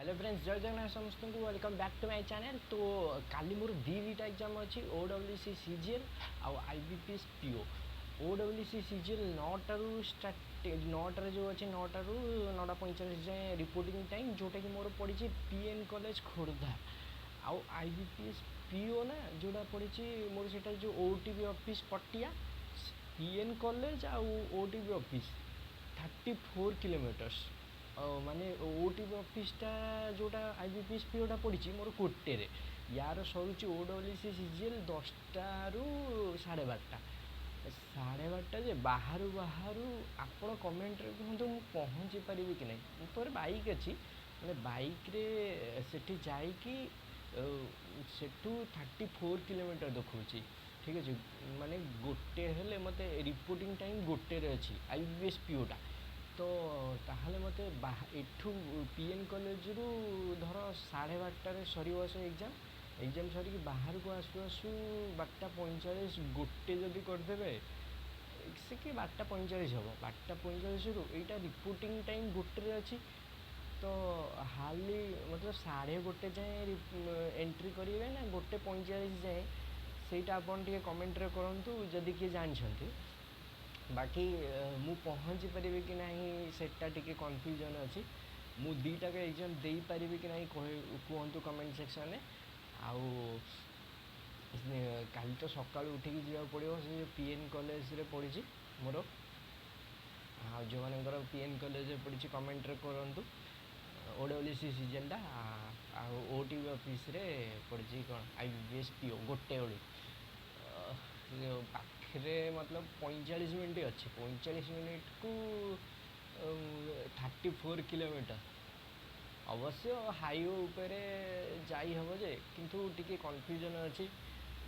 Hello friends, ଜୟ ଜଗନ୍ନାଥ ସମସ୍ତଙ୍କୁ। Welcome back to my channel. ତ କାଲି ମୋର ଦୁଇଟା ଏକ୍ଜାମ୍ ଅଛି, ଓ ଡବ୍ଲ୍ୟୁ ସି ସିଜିଏଲ୍ ଆଉ ଆଇବିପିଏସ୍ ପିଓ। ଓ ଡବ୍ଲ୍ୟୁ ସି ସିଜିଏଲ୍ 9ଟାରୁ ଷ୍ଟାର୍ଟ, 9ଟାରେ ଯେଉଁ ଅଛି, 9ଟାରୁ 9:45 ଯାଏଁ ରିପୋର୍ଟିଂ ଟାଇମ୍, ଯେଉଁଟାକି ମୋର ପଡ଼ିଛି ପିଏନ୍ କଲେଜ, ଖୋର୍ଦ୍ଧା। ଆଉ ଆଇବିପିଏସ୍ ପିଓ ନା ଯେଉଁଟା ପଡ଼ିଛି ମୋର, ସେଇଟା ଯେଉଁ ଓ ଟି ଭି ଅଫିସ୍, ପଟିଆ। ପିଏନ୍ କଲେଜ ଆଉ ଓ ଟି ଭି ଅଫିସ୍ 34 କିଲୋମିଟର୍ସ। ମାନେ ଓ ଟି ଭି ଅଫିସଟା ଯେଉଁଟା ଆଇବିପିଏସ୍ ପିଓଟା ପଡ଼ିଛି ମୋର ଗୋଟେରେ। ୟାର ସରୁଛି ଓ ଡବ୍ଲ୍ୟୁ ସି ସିଜିଏଲ୍ 10ଟାରୁ 12:30। 12:30 ଯେ ବାହାରୁ ବାହାରୁ ଆପଣ କମେଣ୍ଟରେ କୁହନ୍ତୁ, ମୁଁ ପହଞ୍ଚି ପାରିବି କି ନାହିଁ? ମୋ ପାଖରେ ବାଇକ୍ ଅଛି, ମାନେ ବାଇକ୍ରେ ସେଠି ଯାଇକି ସେଠୁ 34 କିଲୋମିଟର ଦେଖାଉଛି। ଠିକ୍ ଅଛି, ମାନେ ଗୋଟେ ହେଲେ ମୋତେ ରିପୋର୍ଟିଂ ଟାଇମ୍ ଗୋଟେରେ ଅଛି ଆଇବିପିଏସ୍ ପିଓଟା, ତ ତାହେଲେ ମୋତେ ଏଠୁ ପିଏନ୍ କଲେଜରୁ ଧର 12:30ରେ ସରିବ ସେ ଏକ୍ଜାମ୍। ଏକ୍ଜାମ୍ ସରିକି ବାହାରକୁ ଆସୁ ଆସୁ 12:45, ଗୋଟେ ଯଦି କରିଦେବେ ସେ କି 12:45 ହେବ। 12:45ରୁ ଏଇଟା ରିପୋର୍ଟିଂ ଟାଇମ୍ ଗୋଟେରେ ଅଛି, ତ ହାର୍ଡ଼ଲି ମତଲବ 1:30 ଯାଏଁ ଏଣ୍ଟ୍ରି କରିବେ ନା 1:45 ଯାଏଁ, ସେଇଟା ଆପଣ ଟିକେ କମେଣ୍ଟରେ କରନ୍ତୁ ଯଦି କିଏ ଜାଣିଛନ୍ତି। ବାକି ମୁଁ ପହଞ୍ଚି ପାରିବି କି ନାହିଁ, ସେଇଟା ଟିକେ କନଫ୍ୟୁଜନ୍ ଅଛି। ମୁଁ ଦୁଇଟାକ ଏକ୍ଜାମ୍ ଦେଇପାରିବି କି ନାହିଁ, କୁହନ୍ତୁ କମେଣ୍ଟ ସେକ୍ସନରେ। ଆଉ କାଲି ତ ସକାଳୁ ଉଠିକି ଯିବାକୁ ପଡ଼ିବ, ସେ ଯେଉଁ ପିଏନ୍ କଲେଜରେ ପଡ଼ିଛି ମୋର। ଆଉ ଯେଉଁମାନଙ୍କର ପିଏନ୍ କଲେଜରେ ପଡ଼ିଛି, କମେଣ୍ଟରେ କରନ୍ତୁ ଓ ଡବ୍ଲ୍ୟୁ ସି ସିଜିଏଲ୍ଟା। ଆଉ ଓ ଟି ଭି ଅଫିସରେ ପଡ଼ିଛି କ'ଣ ଆଇବିପିଏସ୍ ପିଓ ଗୋଟେ ବେଳୁ ପାଖରେ, ମତଲବ 45 ମିନିଟ୍ ଅଛି। 45 ମିନିଟ୍କୁ 34 କିଲୋମିଟର। ଅବଶ୍ୟ ହାଇୱେ ଉପରେ ଯାଇ ହେବ ଯେ, କିନ୍ତୁ ଟିକେ କନଫ୍ୟୁଜନ୍ ଅଛି।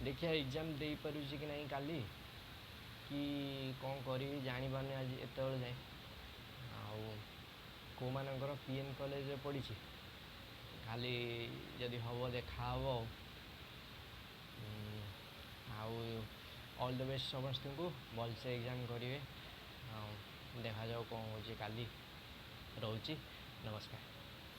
ଦେଖିବା ଏକ୍ଜାମ୍ ଦେଇପାରୁଛି କି ନାହିଁ କାଲି, କି କ'ଣ କରିବି ଜାଣିପାରୁନି ଆଜି ଏତେବେଳେ ଯାଏଁ। ଆଉ କେଉଁମାନଙ୍କର ପିଏନ୍ କଲେଜରେ ପଡ଼ିଛି, କାଲି ଯଦି ହେବ ଦେଖା ହେବ। ଆଉ ଅଲ୍ the best ସମସ୍ତଙ୍କୁ, ଭଲସେ ଏକ୍ଜାମ୍ କରିବେ। ଆଉ ଦେଖାଯାଉ କ'ଣ ହେଉଛି କାଲି। ରହୁଛି, ନମସ୍କାର।